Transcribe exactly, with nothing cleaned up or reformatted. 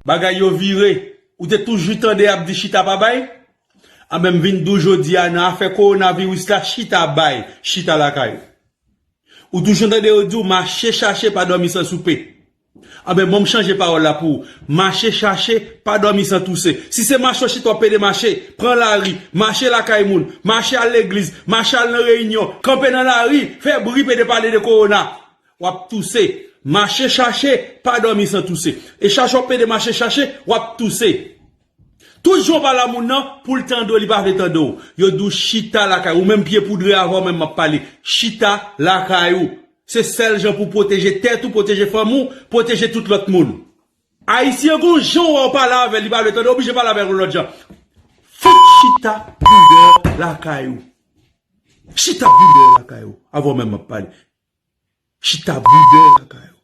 Bagay yo vire. Ou te toujou tande y ap di chita pa bay? Anben, m vin di w jodi a, nan afè kowonaviris la, chita bay, chita lakay ou. Ou toujou tande yo di w mache chache, pa dòmi san soupe. Anben, bon, m chanje pawòl la pou ou. Mache chache, pa dòmi san touse. Si se mache w chita w ap pede mache, pran lari, mache lakay moun, mache al legliz, mache al nan reyinyon, kanpe nan lari, fè bri, pede pale de kowona. W ap touse. Mache chache, pa dòmi san touse. E chache w ap pede mache chache, w ap touse. Tout jan w pale a moun nan, pou l tande w, li pa vle tande w. Yo di w chita lakay ou, menm pye poudre avè w menm m ap pale. Chita lakay ou. Se sèl jan pou pwoteje tèt ou, pwoteje fanmi w, pwoteje tout lòt moun. Ayisyen gon jan w wè w pale avè l, li pa vle tande w, oblije pale avè l yon lòt jan. Fout chita boudè lakay ou. Chita boudè lakay ou. Avè w menm m ap pale. Chita boudè lakay ou.